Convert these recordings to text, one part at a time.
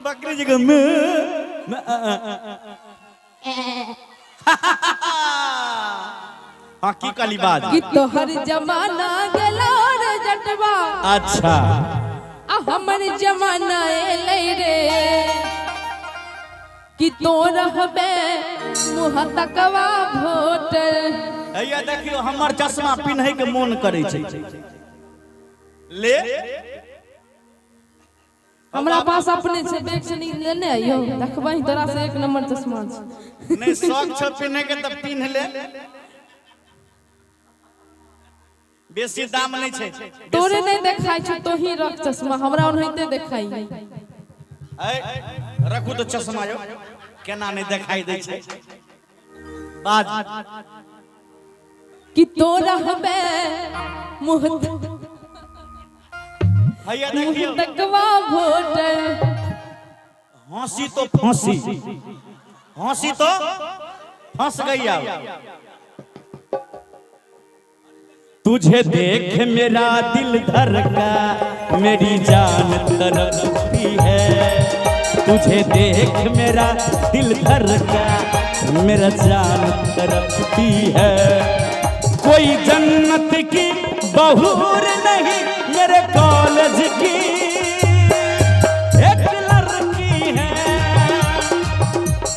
बकरी जकाँ में हाँ, की कहली बाज? कि तोहर जमाना गेलो रे जटवा। अच्छा। आ हमर जमाना एलै रे, कि तो रहबे मुँह तकवा भोटर। हैया देखियो, हमर चश्मा पिन्है के मोन करै छै। ले। हमरा पास अपने छै, बैग से निकले लेने आइयो, देखबै तोरा से एक नंबर चश्मा छै। नहि शौक छौ पिन्है के तऽ पिन्ह ले, बेसी दाम नहि छै। तोरे नहि देखाइ छौ, तोही रख चश्मा, हमरा ओनाहिते देखाइ। ऐ रखू तऽ चश्मा यौ, केना नहि देखाइ दै छै? बाज। कि तो रहबे मुँह हैया देखियौ, तकवा भोटर। हंसी तो फांसी, हंसी तो फंस गई अब। तुझे देख मेरा दिल धड़का, मेरी जान तड़पती है। तुझे देख मेरा दिल धड़का, मेरा जान तड़पती है। कोई जन्नत की बहूर नहीं, मेरे कॉलेज की एक लड़की है।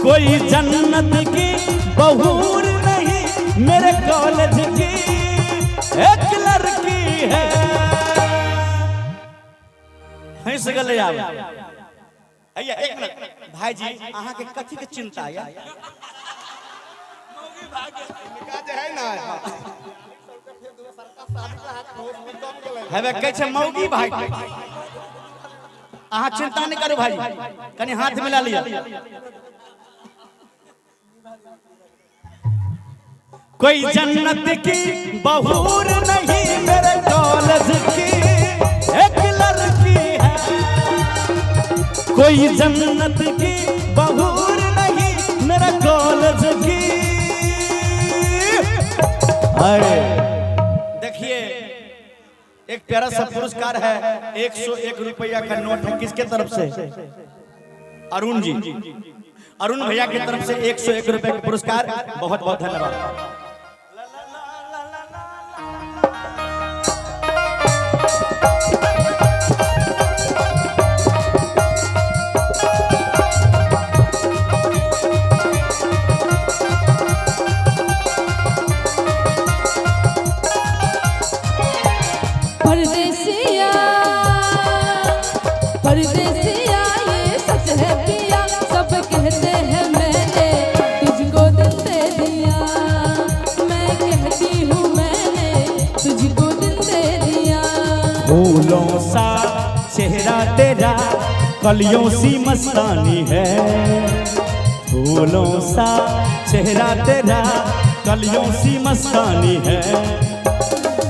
कोई जन्नत की बहूर नहीं, मेरे कॉलेज की एक लड़की है। हंस गेलै आब। हैया एक मिनट भाईजी, अहाँके कथी के चिंता या? जे है ना। हेबे कहै छै मौगी भाई। अहाँ चिंता नहि करू भाई, कनि हाथ मिला लिअ। कोई जन्नत की बहूर नहीं, मेरे कॉलेज की एक लड़की है। कोई जन्नत की बहूर नहीं, मेरे कॉलेज की। अरे देखिए, एक प्यारा सा पुरस्कार है, 101 रुपया का नोट है। किसके तरफ से? अरुण जी, अरुण भैया की तरफ से 101 रुपए का पुरस्कार। बहुत बहुत धन्यवाद। परदेसिया परदेसिया, ये सच है पिया, सब कहते हैं मैंने तुझको दिल दे दिया। मैं कहती हूँ मैंने तुझको दिल दे दिया। फूलों सा चेहरा तेरा, कलियों सी मस्तानी है। फूलों सा चेहरा तेरा, कलियों सी मस्तानी है।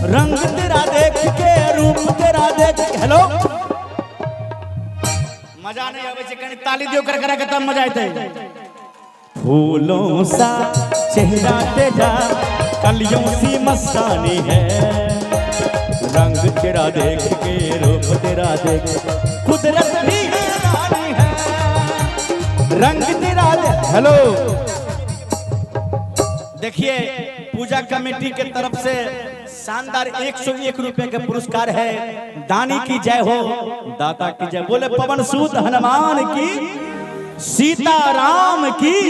रंग तेरा देख के, रूप तेरा देख के। हेलो, मजा नहीं आवे छै, कनि ताली दियो कर कर के तब मजा आते। फूलों सा चेहरा तेरा, कलियों सी मस्तानी है। रंग तेरा देख के, रूप तेरा देख, कुदरत भी हैरानी है। रंग तेरा दे। हेलो, देखिए, पूजा कमेटी के तरफ से शानदार 101 रुपए के पुरस्कार है। दानी की जय हो, दाता की जय। बोले पवन सूत हनुमान की, सीताराम की।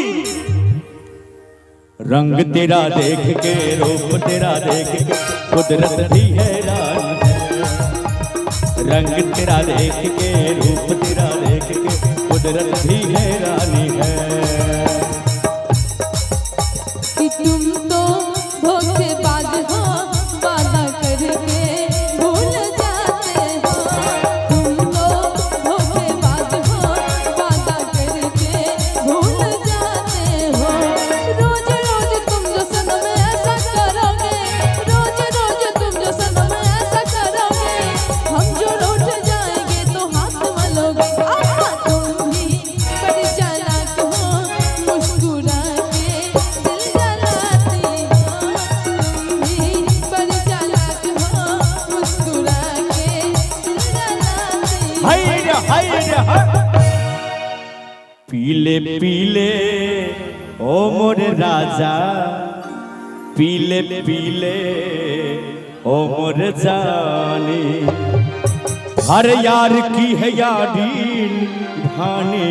रंग तेरा देख के, रूप तेरा देख के, कुदरत भी हैरान है। रंग तेरा देख के, रूप तेरा देख के, कुदरत भी हैरानी है। कि तुम तो धोखेबाज हो, वादा करके भूल जाते हो। तुम तो धोखेबाज हो, वादा करके भूल जाते हो। रोज रोज तुम जो सनम ऐसा करोगे, रोज रोज तुम जो सनम ऐसा करोगे, हम जो रूठ जाएंगे तो हाथ मलोगे। आहा, तुम भी बड़ी चालाक हो। पीले पीले ओ मोर राजा, पीले पीले ओ मोर जाने, हर यार की है यारी भाने।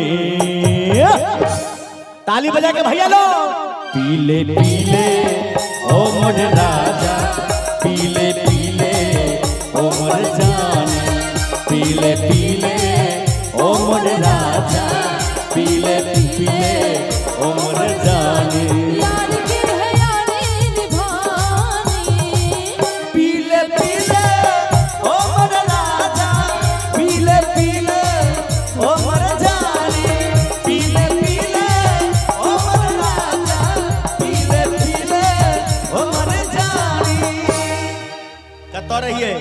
ताली बजा के भैया लो। पीले पीले ओ मोर राजा, पीले पीले ओ मोर जाने, पीले पीले ओ मोर राजा, पीले पीले ओ मोर जाने, यार की है यारी निभानी। पीले पीले ओ मोर राजा, पीले पीले ओ मोर जाने, पीले पीले ओ मोर राजा, पीले पीले ओ मोर जाने। कतऽ रहिए?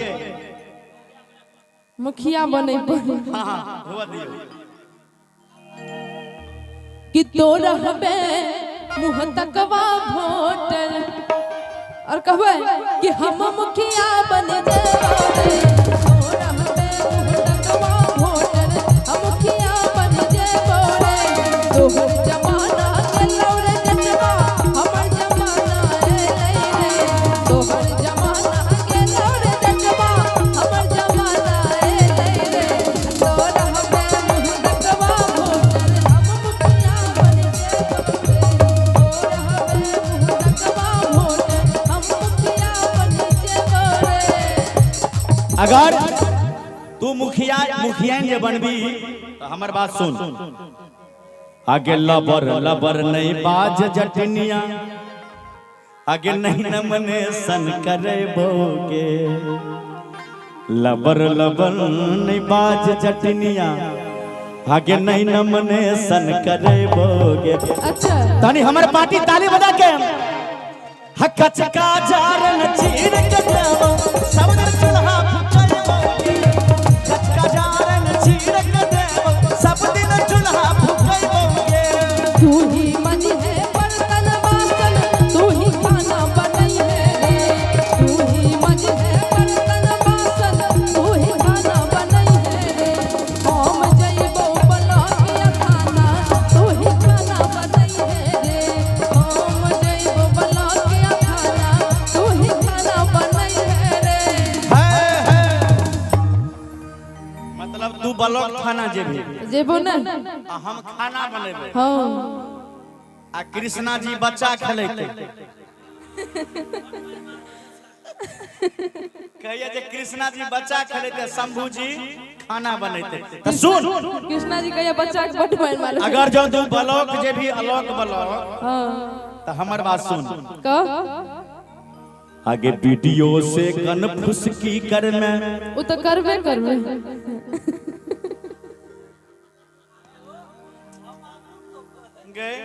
मुखिया बने पर। हाँ, हुआ दियौ। कि तो रहबे मुँह तकवा भोटर, और कहबे कि हम मुखिया बन जेबो रे। तो रहबे मुँह तकवा भोटर, हम मुखिया बन जेबो रे। तोहर जमाना गेलौ रे जटवा, हमर जमाना एलै रे। तोहर जमाना गेलौ रे जटवा, हमर जमाना एलै रे। तो रहबे मुँह तकवा भोटर, हम मुखिया बन जेबो रे। तो रहबे मुँह तकवा भोटर, हम मुखिया बन जेबो रे। अगर तू मुखिया मुखियाइन जे बनबी तो हमर बात सुन। आगे लबर लबर नहीं बाज जटनिया, आगे नहीं नमने सन करे भोगे। लबर लबर नहीं बाज जटनिया, आगे नहीं नमने सन करे भोगे। अच्छा। तनी हमर पार्टी ताली बजा के। हकचका जारन चीर के देवो, सब दिन चूल्हा फुकैबो। कचका जारन चीर के देवो, सब दिन चूल्हा फुकैबो। तू ही मन है बर्तन बासन, तू ही खाना बनई है रे। तू ही मन है बर्तन बासन, तू ही खाना बनई है रे। हम जइबो ब्लॉक थाना, तू ही खाना बनई है रे। हम जइबो ब्लॉक थाना, तू ही खाना बनई है रे। मतलब तू ब्लॉक थाना जेबी? जेबो ना। आ हम खाना बनेबै? हाँ। आ कृष्णा जी बच्चा खेलेतै। कहिए जे कृष्णा जी बच्चा खेलेतै, शंभू जी खाना बनेतै, तऽ सुन। कृष्णा जी कहिया बच्चा के बड मार मारे। अगर जो तू ब्लॉक जे भी अलॉक ब्लॉक, हाँ। तऽ हमर बात सुन। कह। आगे वीडियो से कन फुसकी कर में। वो तो करबे करबे। गए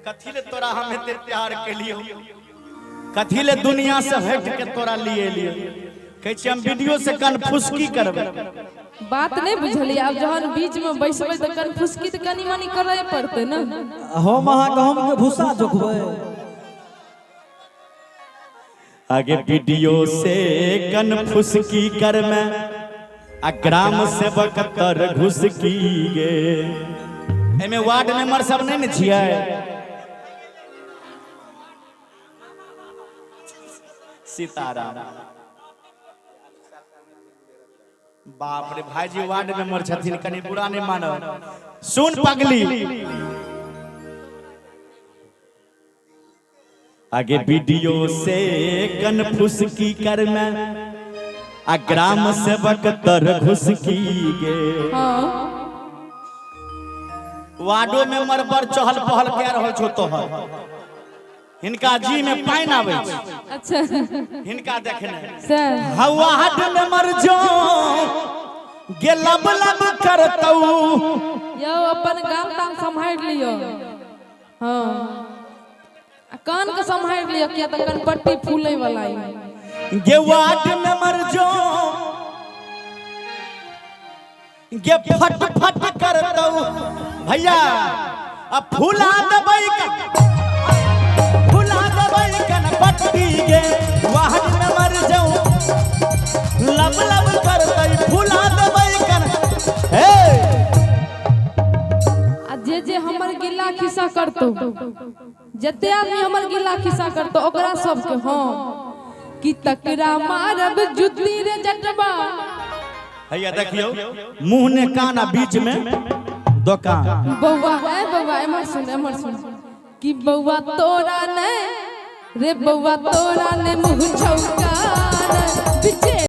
कथी ले तोरा हम एते प्यार के लिए, कथी ले दुनिया से हट के तोरा लिए लिए कहै छी, हम वीडियो से कन फुसकी करबै। बात नहीं बुझलियै। आब जहन बीच में बैसबै तऽ कनफुसकी तऽ कनि मनि करय पड़तै ने। हम अहाँ गहूम के भूसा जोखबै? आगे वीडियो से कन फुसकी कर में आ ग्राम सेवक तर घुसकी गे। एमे वार्ड मेंबर सब नहीं ने छियै? सीताराम। बाप रे, भाईजी वार्ड मेंबर छथिन, कनि बुरा नहीं मानब। सुन पगली, आगे वीडियो से कन फुसकी कर में आ ग्राम सेवक तर घुसकी गे। हाँ। वार्डो मेंबर पर चहल पहल कए रहल छौ तोहर। हिनका जी में पानि आबै छै। अच्छा। हिनका देखने सर। वार्ड मेंबर जो गे लब लब करतौ। यौ, अपन गाम ताम सम्हारि लियौ। हाँ, आ कान के सम्हारि लियौ, किया तऽ कनपट्टी फूलै वाला इ। गे वार्ड मेंबर जो गे फट फट करतौ भैया, आ फूला दबै फूला दबै कनपट्टी गे। वार्ड मेंबर जो लब लब करतै, फूला दबै कन हे। खिस्सा करतो, जते आदमी हमर गिला खिस्सा करतो ओकरा सबके हम कि तकरा मारब जुत्ती रे जटबा। हैया देखियौ, मुंह ने कान आ बीच में दोकान। बौआ है बौआ, एमहर सुन, एमहर सुन कि बौआ तोरा ने रे बौआ तोरा ने मुँह छौका।